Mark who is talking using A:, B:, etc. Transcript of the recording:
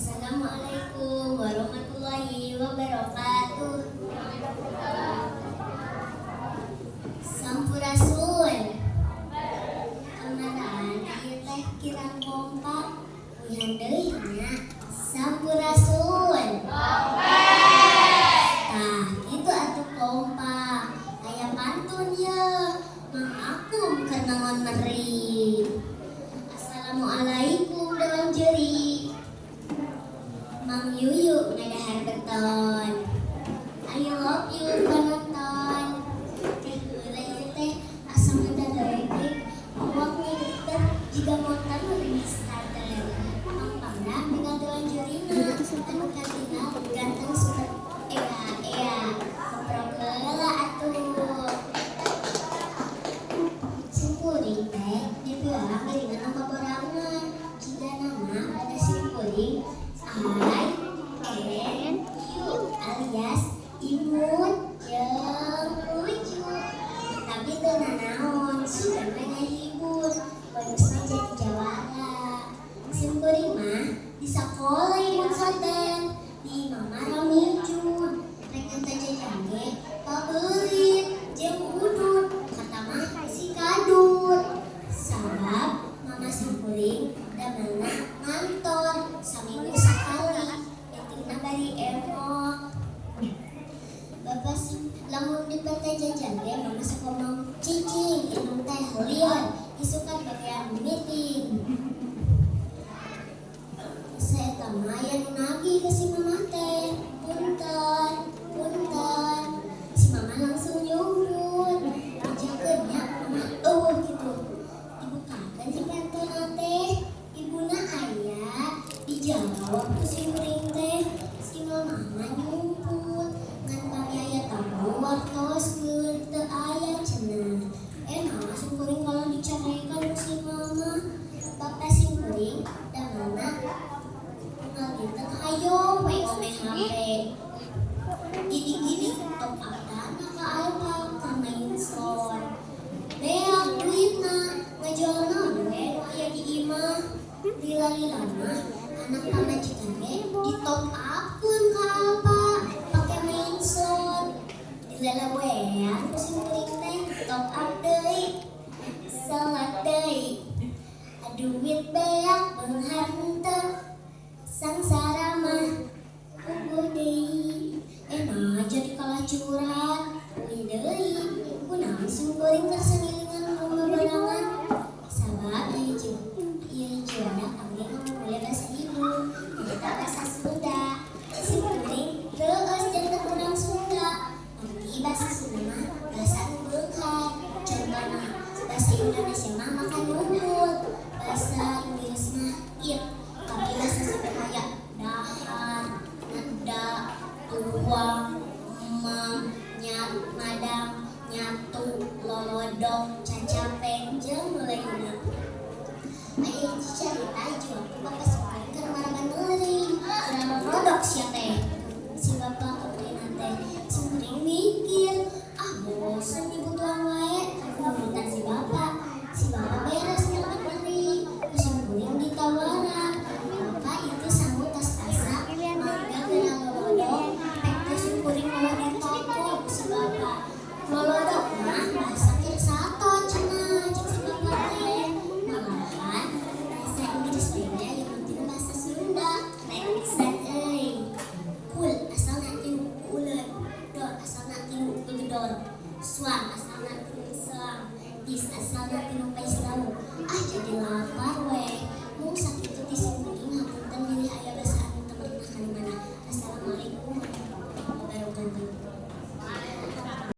A: Assalamualaikum warahmatullahi wabarakatuh. Sampurasun. Kamarana ieu teh kirang kompak. Uihan deui nya. Sampurasun. Tah, kitu atuh kompak. Aya pantun ye. Mang Akum keur nangon meri. Assalamualaikum, dewan juri. Mang Yuyu ngadahar beton. I love you, penonton. Teh heula ieu teh asa ngadareudek. Awak ngegeter jiga motor nu di starter. Pang-pangna tinggal dewan jurina anu katingal ganteng super ea ea. Keprok heula atuh. Simkuring teh dipiwarang geuningan lomba borangan. Jigana mah pada simkuring I N U alias imut jeung lucu. Tapi teu nanaon, sugan we ngahibur. Bonusna jadi jawara. Simkuring mah di sakola imut soten, di imah mah ramijud. Rek ngenta jajan ge pabeulit jeung udud, kata mah si kadut. Sabab mama simkuring damelna ngantor saminggu sakali, pentingna bari emok. Bapak sih lamun dipenta jajan ge mama sok ngomong cicing, indung teh lieur, isukan bagian meeting. Saeta mah aya nu nagih ke si mama teh, "Punten, punten." Si mama langsung nyumput. Bejakeun nya mama euweuh kitu. Dibukakeun si pantona teh, ibuna aya, dijawab ku si kuring teh. Si mama mah nyumput, ngan pami aya tamu wartoskeun, teu aya cenah. Naha sim kuring kalau dicarekan ku si mama. Bapak sim kuring damelna unggal dinten hayo we ngome HP. Gini-gini top up dana ka Alfa keur main slot. Beak duitna, ngajual naon we nu aya di imah. Lila-lila mah anak pamajikan ge di top upkeun ka Alfa pake main slot. Dilelewean ku sim kuring teh, top up deui. Slot deui. Duit beak, beunghar henteu. Sangsara mah puguh deui. Naha jadi kalah curhat. Uih deui. Kunaon sim kuring keur sangilingan lomba borangan? Sabab ieu hiji wadah kangge ngamumule basa ibu, nyaeta basa Sunda. Sim kuring reueus janten urang Sunda. Margi basa Sunda mah basa nu beunghar. Contohna, basa Indonesia mah makan nuhun, basa Inggris mah eat, tapi basa Sunda mah aya dahar, neda, tuang, emang, nyat, madang, nyatu, lolodok, cacapeng, jeung nu lainna. Aya hiji carita, hiji waktu bapak simkuring keur maraban meuri. Geura lolodok sia teh. Si bapak meurina teh, simkuring mikir, ah bosen dibutuhan wae, nurutan si bapak. Si bapak beres nyelem meuri, ku simkuring ditawaran. "Bapak, itu sangu tos asa, mangga geura lolodok." Pek teh simkuring malah ditokok ku si bapak. "Lolodok mah bahasa keur sato cenah," cek si bapak teh. Malahan bahasa Inggris we ge aya tina bahasa Sunda. Keren pisan euy. Kul asalna tina uleun, dor asalna tina gegedor, suang asalna tina selang, dis asalna tina.